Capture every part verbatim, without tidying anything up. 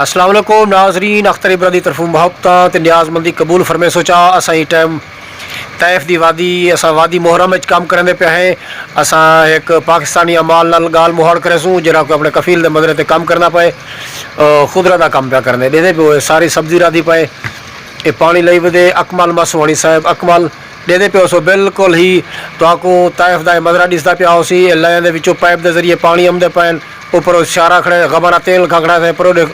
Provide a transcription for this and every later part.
السلام علیکم ناظرین، اختر ابرا دی طرفوں محبتاں تے نیاز مندی قبول فرمیسو چا۔ اساں ایں ٹائم طائف دی وادی، اساں وادی محرم وچ کم کریندے پئے ہیں۔ اساں ہک پاکستانی عمال نال ڳالھ مہاڑ کریسوں، جیڑھا کوئی اپݨے کفیل دے مزرعے تے کم کریندا پئے، آ، خضرہ دا کم پیا کریندے۔ ݙیہدے پیو، اے ساری سبزی رادھی پئے، اے پاݨی لئی ودے۔ اکمل ماسواݨی صاحب، اکمل ݙیہدے پیو سو، بالکل ہی تہاکوں طائف دا اے مزرعہ ݙسدا پیا ہوسی۔ اے لائن دے وچوں پائپ دے ذریعے پاݨی امدے پئن۔ اوپر او سیارہ کھڑے، غماں دا تیل کھا کھڑا ہے، پرو ݙے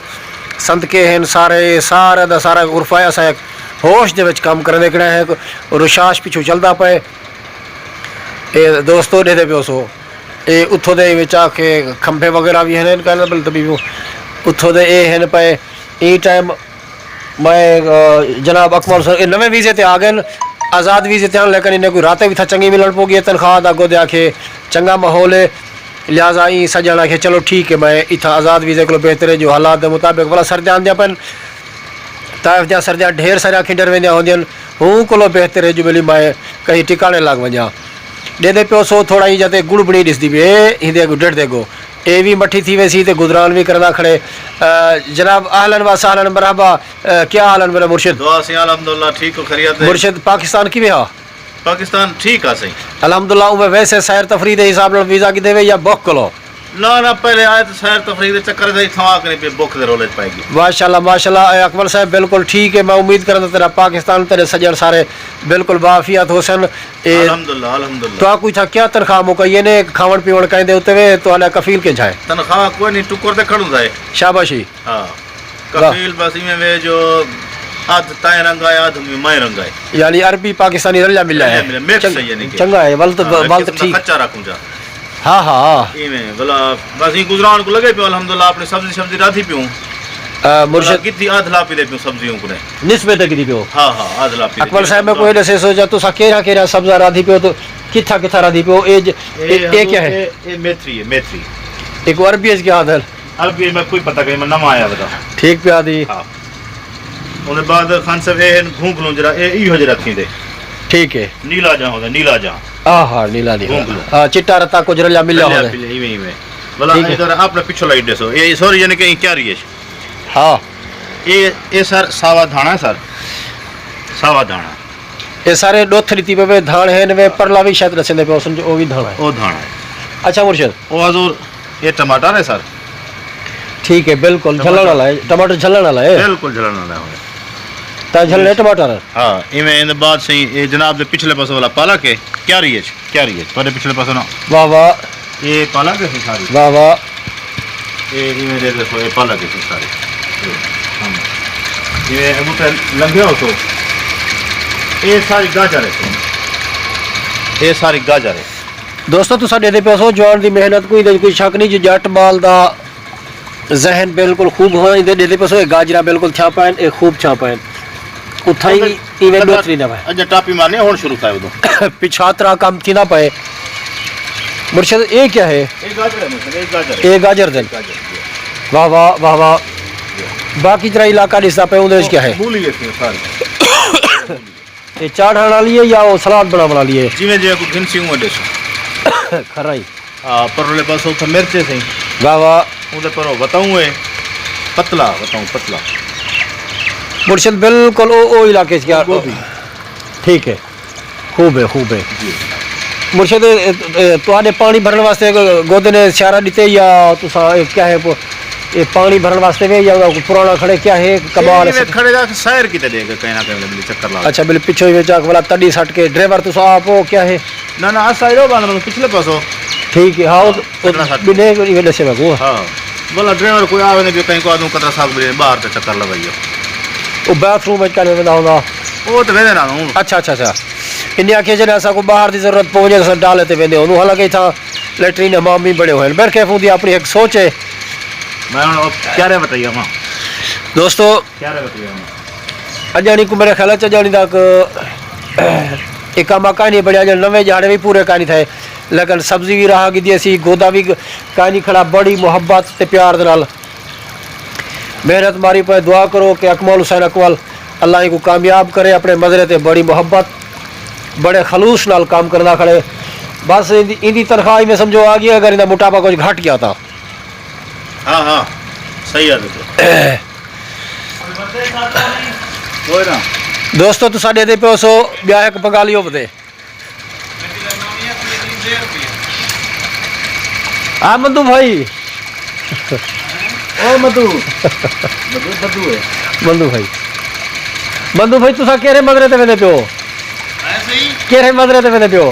صندقے ہن سارے، سارے دا سارا غرفہ ہے۔ اساں ہک ہوش دے وچ کم کریندے کھڑے ہیں، رشاش پچھوں چلدا پئے۔ اے دوستو ݙیہدے پیو سو، اے اتھوں دے وچ آ کے کھمبے وغیرہ وی ہن، کہنا بل طبیب اتھوں دے اے ہن پئے۔ ایں ٹائم میں، آ، جناب اکمل حسین، اے نویں ویزے تے آ ڳئے ہن، آزاد ویزے تے ہن، لیکن انہیں کوئی راتیں وی تھا چنڳی ملݨ پو ڳئی ہے، تنخواہ دا گودے آکھے چنڳا ماحول ہے، لہذا ایں سڄݨ آکھے چلو ٹھیک ہے، میں اتھاں آزاد ویزے کولوں بہتر ہے جو حالات دے مطابق، ولا سردیاں آندیاں پئن، طائف دیاں سردیاں ڈھیر سارے آکھیں ڈر ویندیاں ہوندین، ہوں کولو بہتر ہے جو بلی میں کہیں ٹکانے لگ ونجاں۔ ݙیہدے پیو سو تھوڑا ہی جاتے گڑ بنی ݙسدی پئی ہے، ہندے اڳوں ڈر دے گو۔ اے وی مٹھی تھی ویسی تے گزران وی کرنا کھڑے۔ آ، جناب اہلاً و سہلاً، مرحبا۔ آ، کیا حال ہے میرا مرشد؟ دعا سی الحمدللہ، ٹھیک ہو، خیریت ہے؟ مرشد پاکستان کیویں ہا؟ پاکستان ٹھیک آ سئیں۔ الحمدللہ، اوویں ویسے سیر تفریح دے حساب نال ویزا کیتے وے یا بک کولو؟ نہ نہ، پہلے آئے تو سیر تفریح دے چکر دے، اتھاں آ کے نہیں پئے بک دے رولے چ پائی گئے۔ ماشاءاللہ، ماشاءاللہ، اے اکمل صاحب بالکل ٹھیک ہے۔ میں امید کرندا تیرا پاکستان، تیرے سڄݨ سارے بالکل باعافیت ہوسن۔ اے الحمدللہ، الحمدللہ۔ تو کوئی تھا کیا تنخواہ مکائی نے، کھاون پیون کہیں دے اتے وے، تو آلا کفیل کے جھائے؟ تنخواہ کوئی نہیں، ٹکر تے کھڑوں دے۔ شاباشی۔ ہاں۔ واہ۔ کفیل بس ایویں وے جو ادھ تائیں رنگ آئے، ادھ میں میں رنگ آئے۔ یعنی عربی پاکستانی رلیا ملیا ہے۔ رلیا ملیا، مکس چنگ-، ہے یعنی کہ۔ چنگا ہے، ول تو، ہاں، ول تو کسم دا ٹھیک۔ کچا رکھوں جا۔ ہاں، ہاں، ہاں۔ ایویں، بلا، بس ایں گزران کو لگے پیوں، الحمدللہ، اپنی سبزی، سبزی رادھی پیوں۔ آ، مرشد۔ بلا کتھی ادھ لاپی دے پیوں سبزیوں کو نے۔ نسبت ہے کتھی پیو؟ ہاں، ہاں، ادھ لاپی دے اکبر پیوں۔ صاحب، میں کوئی ݙسے سو، جا تساں کیڑھا، کیڑھا سبزہ رادھی پیو تو کتھا، کتھا رادھی پیو؟ اے ج-، اے، اے، اے کیا ہے؟ اے، اے میتھی ہے، میتھی۔ ایک عربی ہے، اس کے آدھل۔ عربی میں کوئی پتہ کہیں، میں نواں آیا بتا۔ ٹھیک پیا دی۔ ہاں۔ انہیں بعد خان صاحب اے ہن گھونگلوں جرا، اے ایہو جرا تھیندے۔ ٹھیک ہے۔ نیلا جاں ہوندا، نیلا جاں۔ آہا، نیلا نیلا۔ گھونگلوں۔ ہاں، چٹا رتا کجھ رلیا ملیا رلیا ہوندا۔ پلیا، ایویں، ایویں۔ بلا ٹھیک ہے۔ ادھر اپنا پچھو لائی ݙیسو۔ اے سوری یعنی کہ ایں کیا ریش؟ ہاں۔ اے، اے سر ساوا دھاݨا ہے سر۔ ساوا دھاݨا۔ اے سارے ݙوتھ ݙتی پئے، دھاݨ ہن وے، پرلا وی شاید ݙسیندے پئے ہوسن جو او وی دھاݨا ہے۔ او دھاݨا ہے۔ اچھا مرشد۔ او حضور، اے ٹماٹر ہے سر۔ ٹھیک ہے، بالکل ٹماٹر۔ جھلݨ والا ہے، ٹماٹر جھلݨ والا ہے۔ بالکل جھلݨ والا ہے۔ تاں جھلݨے ٹماٹر۔ ہاں، ایویں ایندے بعد سئیں، اے جناب دے پچھلے پاسے والا پالک ہے، کیاری ہے، کیاری ہے، تہاݙے پچھلے پاسے نا۔ واہ واہ۔ اے پالک ہے ساری۔ واہ واہ۔ اے ایویں دے ݙیکھو، اے پالک ہے ساری۔ اے سامݨے۔ ایویں ابو تے لنگھے ہو سو۔ اے ساری گاجر ہے۔ اے ساری گاجر ہے۔ دوستو، تساں ݙیہدے پیو سو جوان دی محنت کوں، ایندے وچ کوئی شک نہیں جو ڄٹ ٻال دا ذہن بالکل خوب ہونا، ایندے ݙیہدے پیو سو، اے گاجراں بالکل تھیاں پئن، اے خوب تھیاں پئن۔ اتھاں ہی ایویں ݙوتھ ݙیندا پئے۔ اڄ ٹاپی مارنی، ہݨ شروع تھا اودوں۔ پچھاترا کم تھیندا پئے۔ مرشد، اے کیا ہے؟ اے گاجر ہے مرشد، اے گاجر ہے۔ اے گاجر دن۔ گاجر، جی۔ واہ واہ، واہ واہ۔ جی۔ باقی جیڑھا علاقہ ݙسدا پئے، اوندے وچ کیا ہے؟ مولی ہے ساری۔ اے چاڑھݨ والی ہے یا او سلاد بݨاوݨ والی ہے؟ جیویں جیویں کوئی گھنسی اونویں ݙیسوں۔ کھرا ہی۔ ہاں، پرلے پاسوں اتھاں مرچ ہے سئیں۔ واہ واہ۔ اوندے پروں وتاؤں ہے، پتلا، وتاؤں پتلا۔ مرشد بالکل او، او علاقے چ کیا؟ گوبھی۔ ٹھیک ہے۔ خوب ہے، خوب ہے۔ جی۔ مرشد، اے، اے، تہاݙے پاݨی بھرݨ واسطے گودے نے سیارہ ݙتے یا تساں، اے، کیا ہے، اے پاݨی بھرݨ واسطے وے یا کوئی پراݨا کھڑے، کیا ہے، کمال ہے؟ اے کھڑے دا سیر کیتے ݙے کے کہیں نہ کہیں بلی چکر لا۔ اچھا، بلی پچھوں ہی وچ آ کے بلا تݙی سٹ کے ڈرائیور تساں آپ ہو، کیا ہے؟ نہ، نہ، اساں ایݙو بند پچھلے پاسوں۔ ٹھیک ہے، ہاں، او، او کتنا سٹ۔ بنے کو ایویں ݙسے میکوں۔ ہاں۔ بلا ڈرائیور کوئی آوے نہ کہ کہیں کو آدوں کترا ساکھ بلی باہر تے چکر لگائی ہے۔ او باتھ روم وچ کنے ویندا ہوندا؟ او تے ویندے نہ ہوں۔ اچھا، اچھا، اچھا۔ انہیں آکھیا جݙاں اساں کو باہر دی ضرورت پووے، اساں ڈالے تے ویندے ہوں۔ حالانکہ اتھاں لیٹرین حمام وی بݨے ہوئے ہن۔ بہرکیف اوندی اپݨی ہک سوچ ہے۔ میں ہݨ او کیارے وٹائی آواں؟ دوستو، کیارے وٹائی آواں؟ اڄاݨی کو میرے خیال اچ اڄاݨی تک اے کم کائنی بݨیا، اڄاݨی نویں ڄاڑے وی پورے کائنی تھئے، لیکن سبزی وی راہ گھدی اسی، گودا وی کائنی کھڑا، بڑی محبت تے پیار دے نال محنت ماری پئے۔ دعا کرو کہ اکمل حسین اکمل، اللہ ایں کوں کامیاب کرے، اپݨے مزرعے تے بڑی محبت، بڑے خلوص نال کم کردا کھڑے۔ بس ایندی، ایندی تنخواہ ایویں سمجھو آ ڳئی، اگر ایندا موٹاپا کجھ گھٹ ڳیا تاں۔ ہاں، ہاں، صحیح ہے۔ دوستو، تساں ݙیہدے پیو سو ٻیا ہک بنگالی اُبھدے۔ ہا مندو بھائی۔ او مدو۔ مدو، مدو ہے۔ مندو بھائی۔ مندو بھائی، تساں کیڑھے مدرے تے ویندے پیو؟ کیڑھے مدرے تے ویندے پیو؟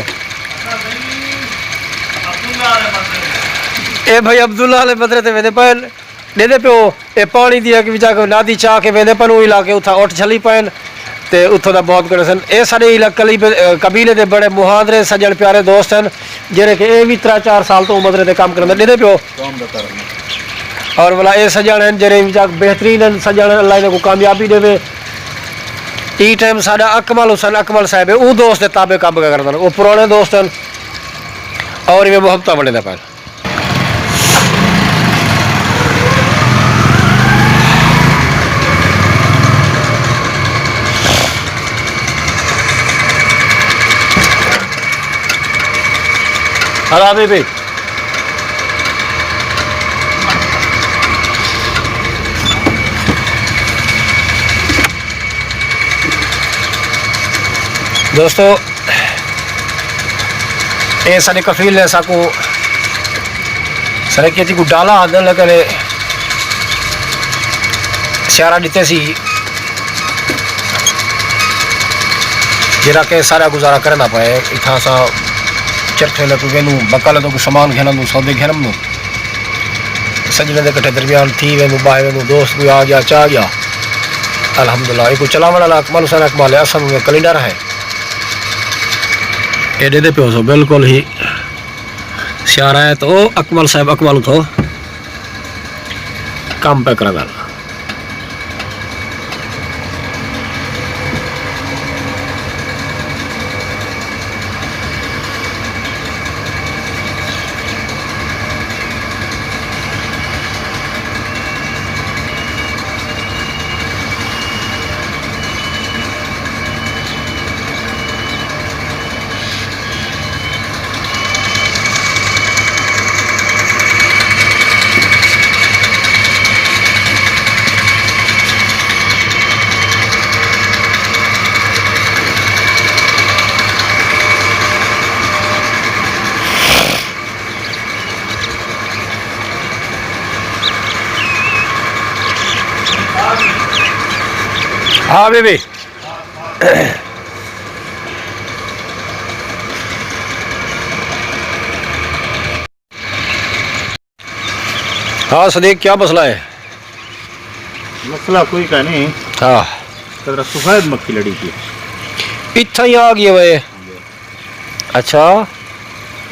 اے بھائی عبداللہ والے مدرے تے ویندے پئے۔ ݙیہدے پیو، اے پاݨی دی اڳ وچا کے نادی چا کے ویندے پن، او علاقے اتھاں اٹھ جھلی پئن تے اتھوں دا بہت گھݨے سن۔ اے ساݙے علا-، قلیب-، قبیلے دے بڑے مہاندرے سڄݨ پیارے دوست ہن، جیڑھے کہ اے وی ترا چار سال توں مدرے تے کم کریندے۔ ݙیہدے پیو۔ اور ولا اے سڄݨ ہن جیڑھے وچا بہترین ہن، سڄݨ اللہ انہاں کوں کامیابی ݙیوے۔ ایں ٹائم ساݙا اکمل حسین اکمل صاحب ہے، اوں دوست دے تابع کم کریندن۔ او پراݨے دوست ہن اور ایویں محبتاں ونڈیندے پئن۔ ہلا بی بی۔ دوستو، اے ساݙے کفیل نے ساکوں سرائیکی اچ کوں ڈالا آہدن، لیکن اے سیارہ ݙتے سی، جیڑھا کہ سارا گزارا کرݨا پئے۔ اتھاں اساں چرکھے لے کوئی وینوں، بکل توں کوئی سامان گھن آندوں، سودے گھن آندوں۔ سڄݨیں دے کٹھے درمیان تھی ویندوں، ٻاہہ ویندوں، دوست کوئی آ ڳیا، چا ڳیا۔ الحمدللہ، اے کوئی چلاوݨ والا اکمل حسین اکمل ہے، اساں کوں کلینڈر ہے۔ اے ݙیہدے پیو سو، بالکل ہی سیارہ ہے، تو او اکمل صاحب اکمل اتھوں کم پئے کریندن۔ ہاں بی بی۔ ہاں صدیق، کیا مسئلہ ہے؟ مسئلہ کوئی کا نہیں۔ ہاں۔ قدرا سفید مکھی لڑی تھی۔ اتھاں ہی آ ڳئی وے۔ اچھا۔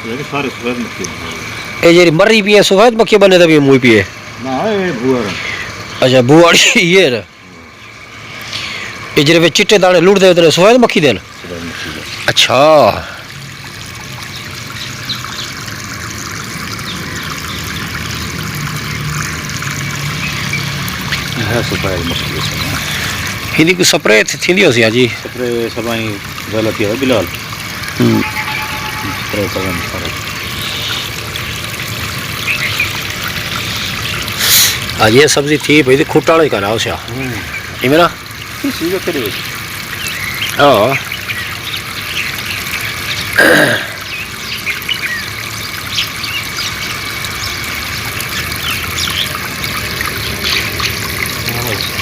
یہ سارے سفید مکھی۔ اے جیڑھی مری پئی ہے، سفید مکھی بنے تے بھی موئی پئی ہے؟ نہ، اے بھوئڑ۔ اچھا، بھوئڑ یہ ہے۔ اے جیڑھے وچ چٹے دانے لڑدے، اتنے سفید مکھی دے ہن؟ سفید مکھی دے۔ اچھا۔ ہے سفید مکھی ہے۔ ہندی کوئی سپرے تھی-، تھیندی ہوسی، ہاں جی۔ سپرے سبائیں غلط ہے بلال۔ ہوں۔ سپرے سبائیں سارے۔ ہاں جی، یہ سبزی تھی بھئی، کھٹا والا ہی کرا ہوسیا۔ ہوں۔ ایویں نا؟ اسی وقت دے وچ۔ ہاں۔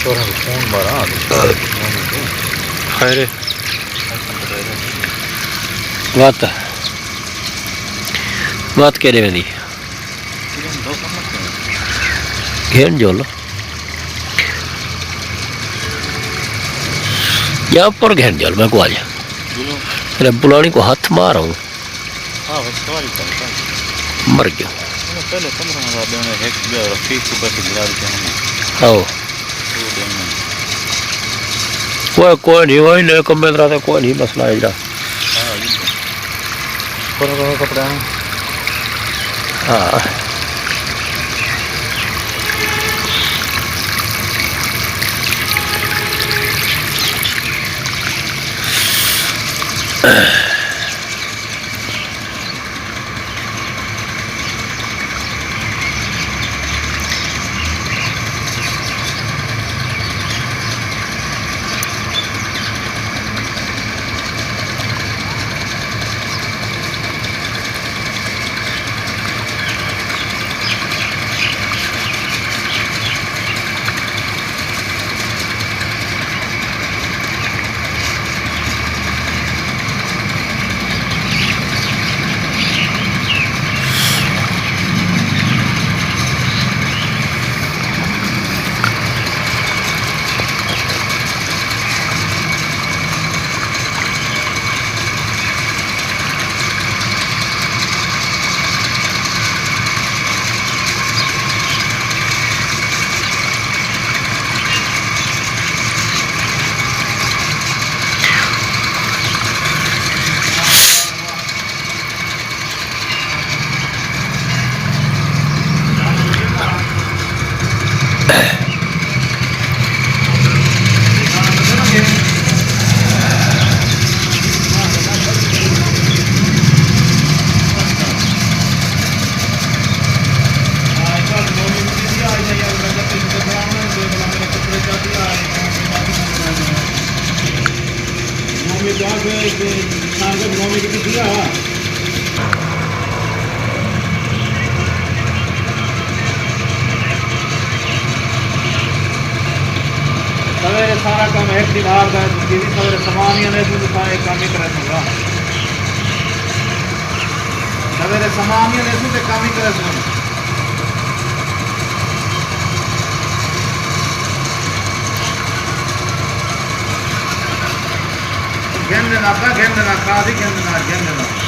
چھوڑا فون مارا۔ خیر۔ وات۔ وات کیݙے ویندی؟ گھن جول۔ یا پر گھن جول، میں کو آ جا۔ میرے بلاڑی کو ہاتھ مار آؤں۔ ہاں، بس سواری کر، کر۔ مر گیا۔ پہلے پندرہ ہزار ݙیوݨے، ہک ٻیا رفیق کو پیسے گھلا ݙتے ہن۔ آؤ۔ کوئی، کوئی نہیں، وہی نے کم میں تے کوئی نہیں مسئلہ ہے جڑا۔ ہاں، یہ تو۔ پر وہ کپڑا۔ ہاں۔ سویرے سارا کم ہک ݙینہار دا ہے، تسی وی سویرے سامان ہی آنے سوں، تساں اے کم ہی کرے سوں گا۔ سویرے سامان ہی آنے سوں تے کم ہی کرے سوں۔ گھن ݙینا، ابا گھن ݙینا، کھا دی گھن ݙینا، گھن ݙینا۔